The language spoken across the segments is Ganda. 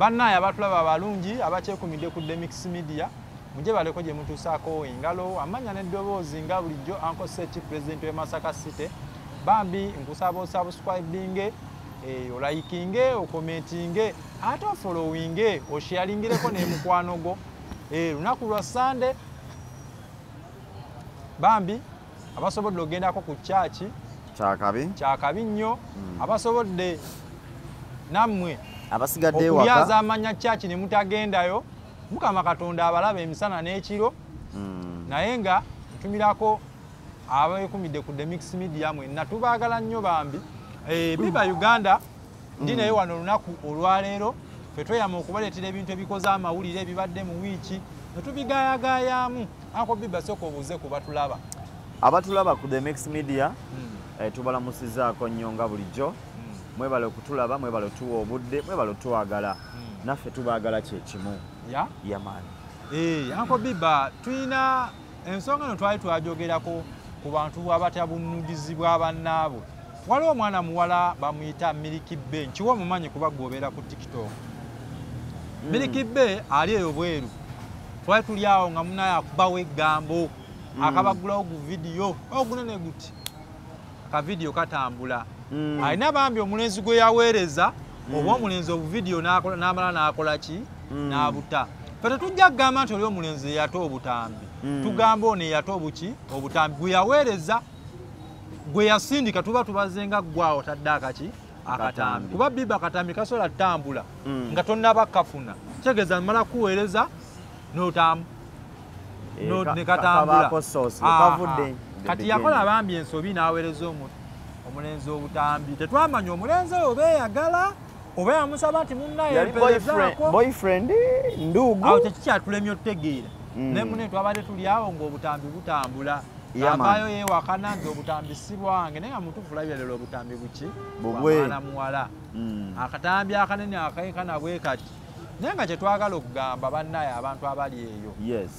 Bannaye abatulaba abalungi abakyekumidde ku Demix Media, mujje baleko gye mutuusaako engalo, amanya n'eddoboozi nga bulijjo Uncle Seti, president w'e Masaka City. Bambi nkusaba osubscribinge, olikinge, okomentinge, ate ofollowinge, osharingireko ne mukwano gwo. Lunaku lwa Sunday, bambi abasobodde ogendako ku church kyakabi kyakabi nnyo, abasobodde nammwe abasigadde waka okulyaza amanya church ne mutagendayo, Mukama Katonda abalaba emisana n'ekiro. Naye nga ntumirako abeekumidde ku Demix Media mwenna, tubaagala nnyo bambi. Biba Uganda ndi naye wano olunaku olwaleero, ffe tweyama okubaleetera ebintu ebikoze amawulire ebibadde mu wiiki ne tubigayagayamu. Uncle Biba, sooka obuuze ku batulaba. Abatulaba ku Demix Media, tubalamusizaako nnyo nga bulijjo. Mwebale okutulaba, mwebale otuwa obudde, mwebale otwagala. Naffe tubaagala kyekimu. Yamaani. Uncle Biba, tulina ensonga eno twali twajogerako ku bantu abatya bunugizi bwa bannaabwe. Waliwo omwana muwala bamuyita Miliki Bay, nkiwa omumanyi kuba gwobeera ku TikTok. Miliki Bay ali eyo bweru, twali tuli awo nga munaye akubawo eggambo, akabagulawo gu vidiyo ogunene guti, akavidiyo katambula. Alina bambi omulenzi gwe yaweereza, oba omulenzi obuvidiyo n'amala n'akola ki, n'abuta. Ffe tetujja kugamba nti oli omulenzi eyata obutambi, tugamba ono eyata obuki obutambi gwe yaweereza, gwe yasindika, tuba tubaze nga ggwawo tadde akaki akatambi. Kuba Biba akatambi kasobola ttambula nga tonnaba kafuna, kitegeeza mala kuweereza n'otamu ne katambula. Kati yakola bambi ensobi n'aweereza omulenzi obutambi. Tetwamanya omulenzi oyo beeyagala oba yamusaba nti munnaye mperezaako boyfriend ndugu, awo tekikyatulemye otutegeera. Naye munne twabadde tuli awo ng'obutambi butambula, avaayo yeewakana nti obutambi si bwange, naye nga mutuufu labira ddala obutambi buki bwamwana muwala. Akatambi akanene akankana bwe kati. Naye nga kye twagala okugamba bannaye abantu abali eyo,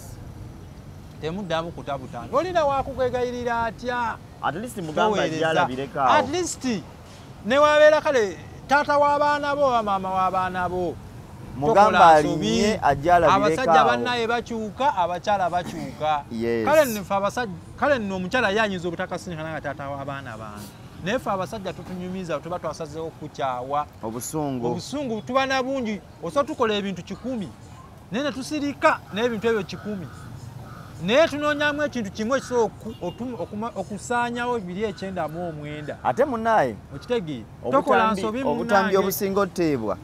temuddamu kuta butambi. Olina wakukwegayirira atya? At least mugamba ajja at least ne wabeera kale taata w'abaana bo oba maama w'abaana bo, mugamba alinye ajja alabireko. Abasajja bannaye bakyuka, abakyala bakyuka. Kale nno ffe abasajja, kale nno omukyala ye ayinza obutakasinkana nga taata w'abaana bange, naye ffe abasajja tutunyumiza, tuba twasazeewo kukyawa. Obusungu tuba na bungi, osobola tukola ebintu 10 naye ne tusirika n'ebintu ebyo 10, naye tunoonyamu ekintu kimu ekisobola okusaanyawo 299. Ate munnaye okitegeera, tokola nsobi munnange. Obutambi obusinga oteebwa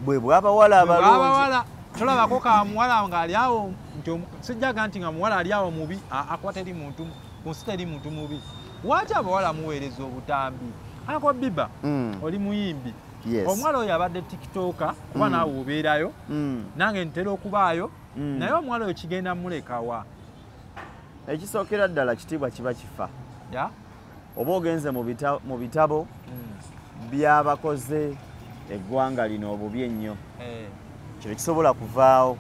bwe bw'abawala abalungi. Tolabako ka muwala ng'ali awo nti sijjaga nti nga muwala ali awo mubi, akuba teri muntu ku nsi, teri muntu mubi. Lwaki abawala muweereza obutambi? Uncle Biba, oli muyimbi. Omuwala oyo abadde TikToker, kuba naawe obeerayo, nange ntera okubaayo, naye omuwala oyo kigenda mulekawa? Ekisookera ddala kitiibwa kiba kifa. Oba ogenze mu bitabo by'abakoze eggwanga lino obubi ennyo, kino kisobola kuvaawo.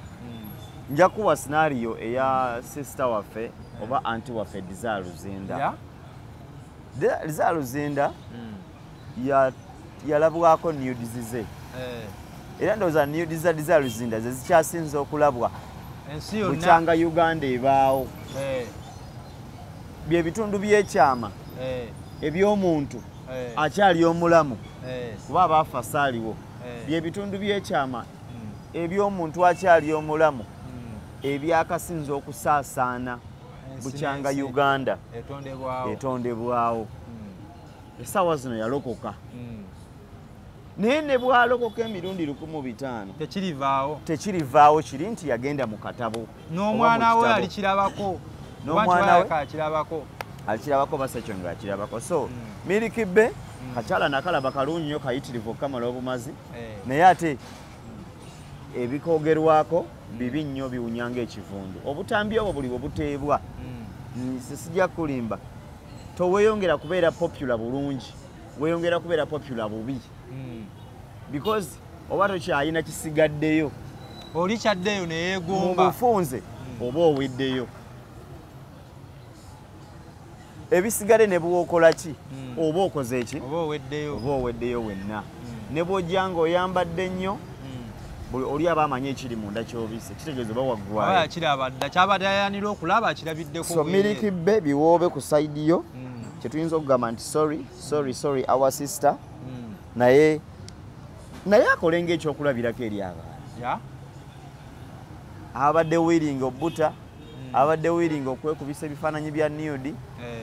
Nja kuwa scenario eya sister waffe oba anti waffe Desire Luzinda. Desire Luzinda yalabwako nudes ze. Era ndowooza nudes za Desire Luzinda ze zikyasinze okulabwa bukyanga Uganda ebaawo. Bye bitundu by'ekyama eby'omuntu akyali omulamu, kuba abaafa saaliwo. Bye bitundu by'ekyama eby'omuntu akyali omulamu ebyakasinze okusaasaana bukyanga Uganda etondebwawo. Essaawa zino yalokoka, naye ne bwalokoka emirundi 1500 tekirivaawo. Kiri nti yagenda mu katabo, n'omwana we alikirabako, n'omwana we alikirabako, basekyo nga akirabako. So Miliki Bay kakyala nakalaba kalungi nnyo, kayitirivu okukamala obumazi, naye ate ebikogerwako bibi nnyo, biwunya ng'ekivundu. Obutambi obwo buli bwe buteebwa, sijja kulimba, toweeyongera kubeera popular bulungi, weeyongera kubeera popular bubi, because oba tokyalina kisigaddeyo, oli kyaddeyo neyeegomba mu bufunze, oba oweddeyo. Ebisigale ne bw'okola ki, oba okoze ki, oba oweddeyo, oba oweddeyo wenna. Ne bw'ojja ng'oyambadde nnyo, Buli oli aba amanyi ekiri munda ky'obisse, kitegeeza oba waggwayo. Aba kiraba dda, kyabadde ayanira okulaba akirabiddeko. So Miliki Be, biwoobe ku side yo. Kyetuyinza okugamba nti sorry, sorry, sorry, our sister. Naye akole ng'ekyokulabirako eri abaana. Abadde willing obbuta, abadde willing okwekubisa ebifaananyi bya nude.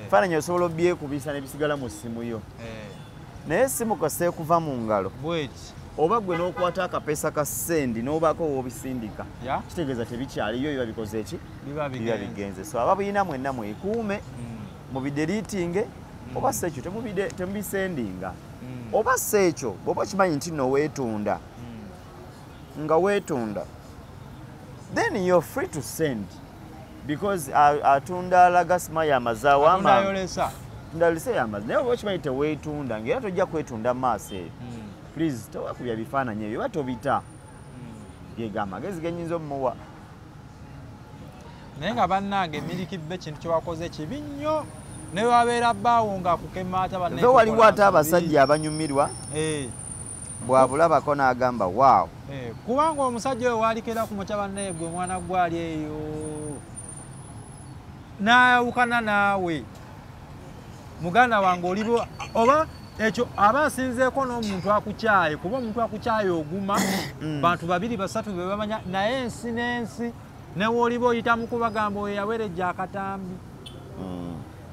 Ebifaananyi osobola obyekubisa ne bisigala mu ssimu yo. Naye essimu kasita ekuva mu ngalo. Bweti. Oba gwe n'okwata akapeesa ka send n'obaako w'obisindika. Kitegeeza tebikyaliyo, biba bikoze eki? Biba Biba bigenze. bigenze. So ababiyina mwenna mwekuume, mubideletinge, oba si ekyo temubisendinga. Oba si ekyo, bw'oba okimanyi nti nno weetunda, nga weetunda, then you're free to send, because atunda alaga smile amazaawo Atunda amangu. ayolesa. Atunda ayolesa amazi. Naye oba okimanyi teweetunda, ng'era tojja kwetunda mu maaso eyo, please tewakubya bifaananyi ebyo, oba tobita. Gega amagezi ge nnyinza omumuwa. Naye nga bannange, Miliki Be, kintu kyewakoze kibi nnyo, ne wabeera bbaawo ng'akukemaata bannaye. Ve waliwo tukola ate nsobi. abasajja abanyumirwa, bw'abulabako n'agamba waawo. Kubanga omusajja oyo waalikera ku makya, bannaye, gwe mwana gwali eyo n'ayawukana naawe, muganda wange, olibo oba ekyo aba asinzeeko n'omuntu akukyaye, kuba omuntu akukyaye oguma bantu babiri basatu be bamanya, naye ensi n'ensi newooliba oyita mu kubagamba oyo yawerejja akatambi,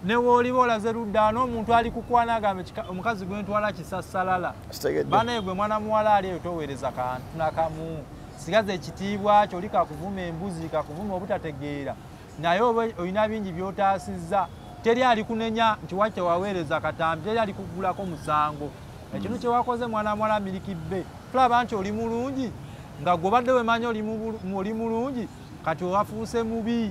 newooliba olaze ludda n'omuntu ali kukwana agambe omukazi gwe ntwala kisassalala. Kitegedde. Banaye, gwe mwana muwala ali eyo, toweereza kantu nakamu, sigaza ekitiibwa kyo. Oli kakuvuma embuzi, kakuvuma obutategeera, naye oba olina bingi by'otaasizza. Teri ali kunenya nti waki tewaweereza katambi, teri ali kugulako musango. Ekintu kyewakoze, mwana muwala Miliki Be, tulaba nti oli mulungi, nga gwobadde wemanya oli mulungi, kati wafuuse mubi,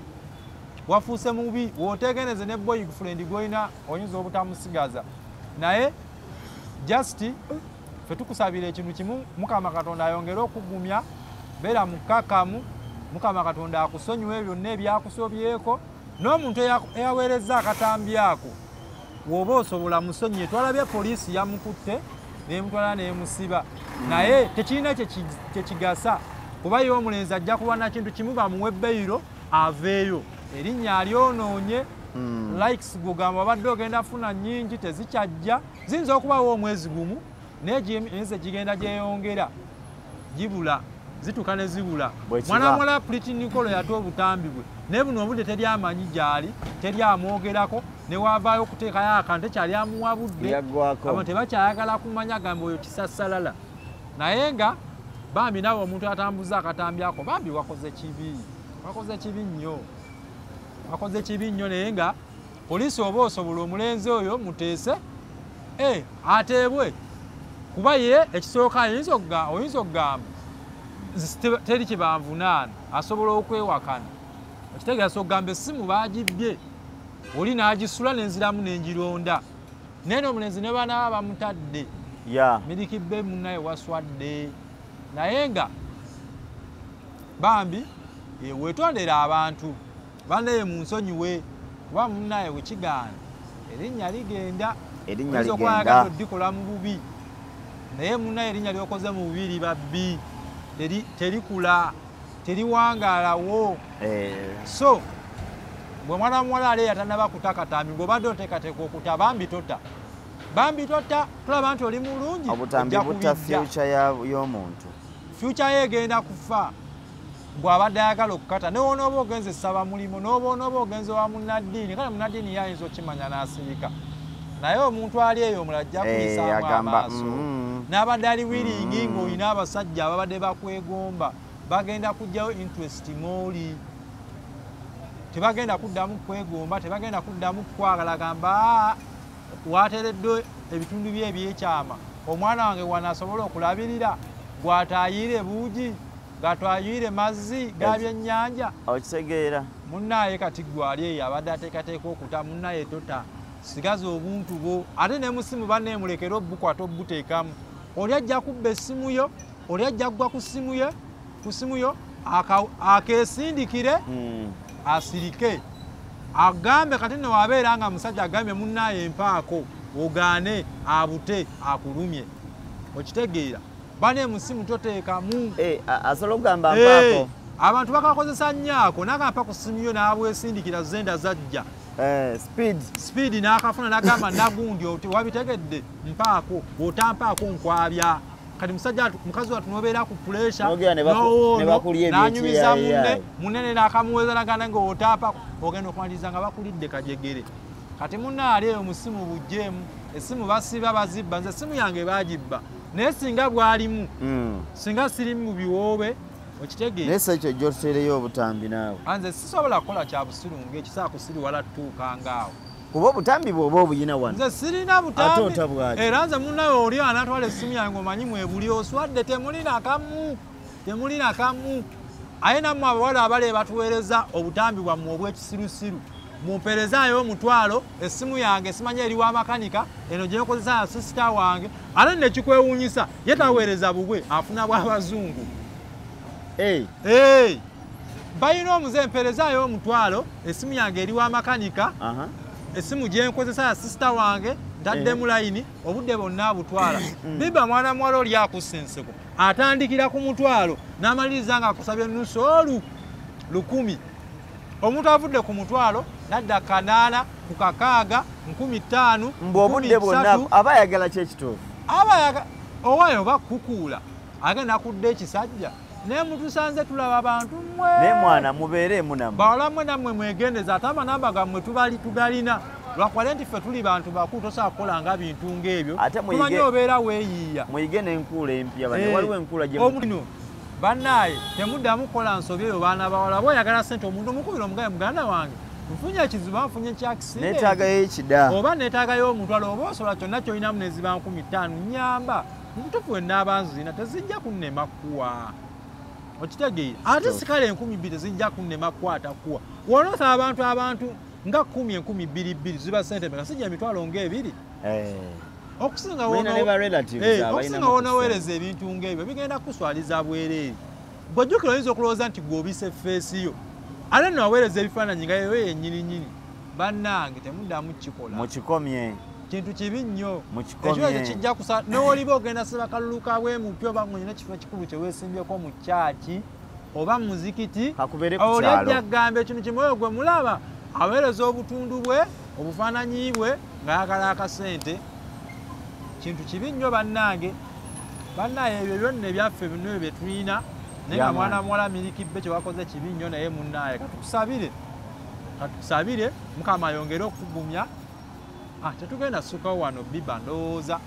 wafuuse mubi. W'otegeneze ne boyfriend gwolina oyinza obutamusigaza, naye just ffe tukusabira ekintu kimu: Mukama Katonda ayongere okugumya, beera mukakamu, Mukama Katonda akusonyiwe byonna ebyakusobyeko. N'omuntu eyaweereza akatambi ako, bw'oba osobola musonyiye. Twalabye poliisi yamukutte nemutwala nemusiba, naye tekirina kyekigasa, kuba ye omulenzi ajja kuba na kintu kimu, bamuwe bail aveeyo, erinnya alyonoonye. Likes gugamba obadde ogenda funa nnyingi tezikyajja, ziyinza okubawo omwezi gumu, naye emyezi egigenda gyeyongera gibula, zituuka ne zibula. Bwe kiba. Mwana muwala Pretty Nicole yata obutambi bwe, naye buno obudde teri amanyi gy'ali, teri amwogerako, ne waavaayo okuteekayo akantu tekyali amuwa budde. Yaggwako. Abantu tebakyayagala kumanya, gamba oyo kisassalala. Naye nga bambi naawe omuntu atambuza akatambi ako, bambi wakoze kibi, wakoze kibi nnyo, wakoze kibi nnyo. Naye nga poliisi oba osobola omulenzi oyo muteese, ateebwe, kuba ye ekisooka oyinza okugamba teri kibanvunaana, asobola okwewakana. Okitegeera? Okugamba essimu bagibbye, oli n'agisula nenziramu nengironda, naye n'omulenzi ne banaaba bamutadde. Miliki Be, munnaye waswadde, naye nga bambi weetondera abantu bannaye mu nsonyiwe, kuba munnaye wekigaana erinnya ligenda. Erinnya Oyinza ligenda. okwagala odikola mu bubi, naye munnaye erinnya lyokoze mu bubi liba bbi, terikula, teriwangaalawo. So bwe mwana muwala ali yatanaba kuta katambi, ng'obadde oteekateeka okuta, bambi tota, bambi tota. Tulaba nti oli mulungi, Obutambi ojja butta kubijja. future y'omuntu. Future ye egenda kufa bw'abadde ayagala okukata. Ne wonooba ogenze saba mulimu, n'oba onooba ogenze wa munnaddiini, kale munnaddiini ye ayinza okimanya n'asirika, naye omuntu ali eyo omulala ajja kuyisaamu agamba, amaaso. N'abadde ali willing, ng'olina abasajja ababadde bakwegomba, bagenda kuggyayo interest mwoli, tebagenda kuddamu kwegomba, tebagenda kuddamu kwagala. Gamba, "Ah, wateereddwa ebitundu bye ebyekyama, omwana wange wano asobola okulabirira gwatayiire buugi, gatwayiire mazzi ga byennyanja." Okitegeera? Munnaaye, kati gwali eyo abadde ateekateeka okuta, munnaye tota, sigaza obuntu bwo. Ate ne musimu banneemulekera obukwata obuteekamu, oli ajja kubba essimu yo, oli ajja kugwa ku ssimu ye, ku ssimu yo akeesindikire, asirike agambe. Kati nno wabeera nga musajja agambye munnaaye empaako, ogaane, abute akulumye. Okitegeera? Bane musimu toteekamu. Asobola okugamba mpaako. Abantu bakakozesa nnyo n'akampa ku ssimu yo n'abwesindikira zenda zajja. Speed n'akafuna n'agamba nagundi wabitegedde mpaako bw'otampaako nkwabya. Kati musajja mukazi wattu n'obeera ku pressure n'anyumiza munne munene n'akamuweza n'agamba nga otampaako ogenda okumaliriza nga bakulidde kajegere. Kati munna ali eyo mu ssimu buggyemu essimu basiba bazibba nze essimu yange baagibba naye singa bwalimu singa sirimu mu biwoobe okitegeera. Naye si ekyo gy'otuteereyo obutambi naawe. Nze sisobola kukola kya busiru ng'ekisaa kusiriwala tutuuka ng'awo. Kuba obutambi bw'oba obuyina wano. Nze sirina butambi. Era nze munnawe oli anaatwala essimu yange omanyi mwebuli oswadde temulina kamu. Temulina kamu. Aye nammwe abawala abali batuweereza obutambi bwammwe obw'ekisirusiru. Mumpeerezaayo omutwalo essimu yange simanyi eri wa makanika eno gye nkozesa ya sisita wange ate nno ekikwewuunyisa ye taweereza bubwe afuna bw'abazungu. Balina omuze mpeerezaayo omutwalo essimu yange eri wa makanika essimu gye nkozesa ya sisita wange ntaddemu layini obudde bwonna abutwala. Biba mwana muwala oli akussa enseko atandikira ku mutwalo n'amaliriza ng'akusabye nusu olu 1000. Omuntu avudde ku mutwalo n'adda 8 ku 6 5,000 mbu obudde bwonna aba ayagala ki ekituufu? Aba owayo bakukuula agenda kudda ekisajja naye mutusanze tulaba abantu mmwe. Naye mwana mubeereemu nammwe. Bawala mmwe nammwe mwegendeza ate amanamba gammwe tugalina lwakuba nti ffe tuli bantu bakulu tosobola kukola nga bintu ng'ebyo. Tumanyi obeera weeyiiya. Muyige n'enkuula empya bane waliwo enkuula gye bannaaye temuddamu kukola nsobi eyo baana bawala bw'oyagala ssente omuntu omukubira omugaye muganda wange nfunye ekizibu nfunye ekyakisidenti neetaagayo ekida oba neetaagayo omutwalo oba osobola kyonna ky'olinamu ne ziba 5000 nnyamba mubutuufu we nnaaba nzirina tezijja kunnema kuwa. Okitegeera ate sikale 2000 tezijja kunnema kukwata kuwa. W'onoosaba abantu nga 10 2000 ziba ssente mmeka sijja emitwalo ng'ebiri. Okusinga w'onooweereza ebintu ng'ebyo bigenda kuswaliza bwereere. Gw'ojjukira oyinza okulowooza nti gw'obise feesi yo ate nno waweereza ebifaananyi nga yewe yennyini nnyini. Bannange temuddamu kukikola. Mukikomye. Kintu kibi nnyo. Ekyo ekyo kijja kusa n'oliba ogenda saba kalulu ka bwemupya oba ng'olina ekifo ekikulu kye weesimbyeko mu kyaki oba mu muzikiti. Kakubeere ku kyalo. Oli ajja kugamba ekintu kimu oyo gwe mulaba aweereza obutundu bwe obufaananyi bwe ng'ayagala akasente. Kintu kibi nnyo bannange. Bannaye ebyo byonna ebyaffe bino bye tulina naye nga mwana muwala Miliki Be kye wakoze kibi nnyo naye munnaye katukusabire. Katukusabire Mukama ayongere okukugumya. Tetugenda ssukawo wano Biba ndowooza.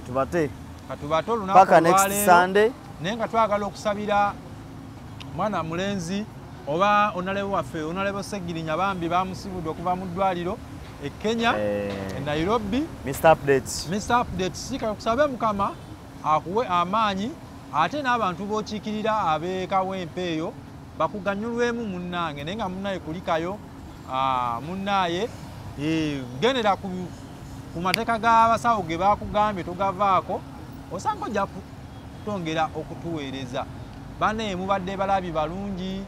Tubate. Katubate olunaku paka next Sunday. Naye nga twagala okusabira mwana mulenzi oba onalebo waffe onalebo Ssegirinya bambi bamusibudde okuva mu ddwaliro e Kenya e Nairobi. Mr Updates. Mr Updates sika kusabe Mukama akuwe amaanyi ate n'abantu b'okiikirira ab'e eyo bakuganyulwemu munnange naye nga munnaye kulikayo munnaye gendera ku mateeka g'abasawo ge bakugambye togavaako osanga ojja kutongera okutuweereza. Bannaye mubadde balabi balungi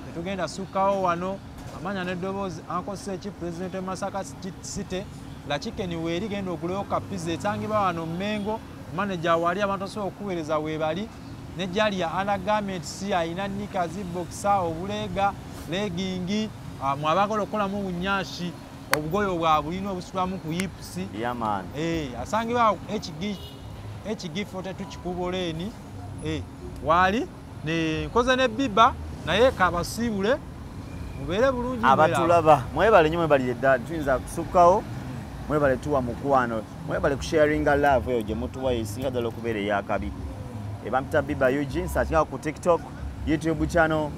tetugenda sukkawo wano amanya n'eddoboozi Uncle Seki President wa Masaka City la chicken weeri genda oguleyo ka pizza esangibwa wano Mmengo manager wali abantu osobola okuweereza weebali ne Jalia Undergarments ayina knickers, boxer, obulega, legging mwabagala okukolamu bunyashi obugoye obwa bulina obusulamu ku hips. Yeah man. Asangibwa HG 42 Kikubo Lane wali ne nkoze ne Biba naye kabasiibule mubeere bulungi abatulaba mwebale nnyo mwebalire ddala tuyinza kusukkawo mwebale tuwa mukwano mwebale kusharinga love eyo gye mutuwa esinga ddala okubeera ey'akabi. Ebampita Biba Eugene sakinga ku TikTok, YouTube channel,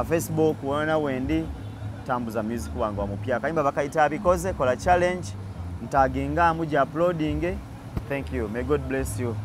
Facebook wona wendi tambuza music wange wa mupya akayimba bakayita abikoze kola challenge ntaginga muja uploading. Thank you, may God bless you.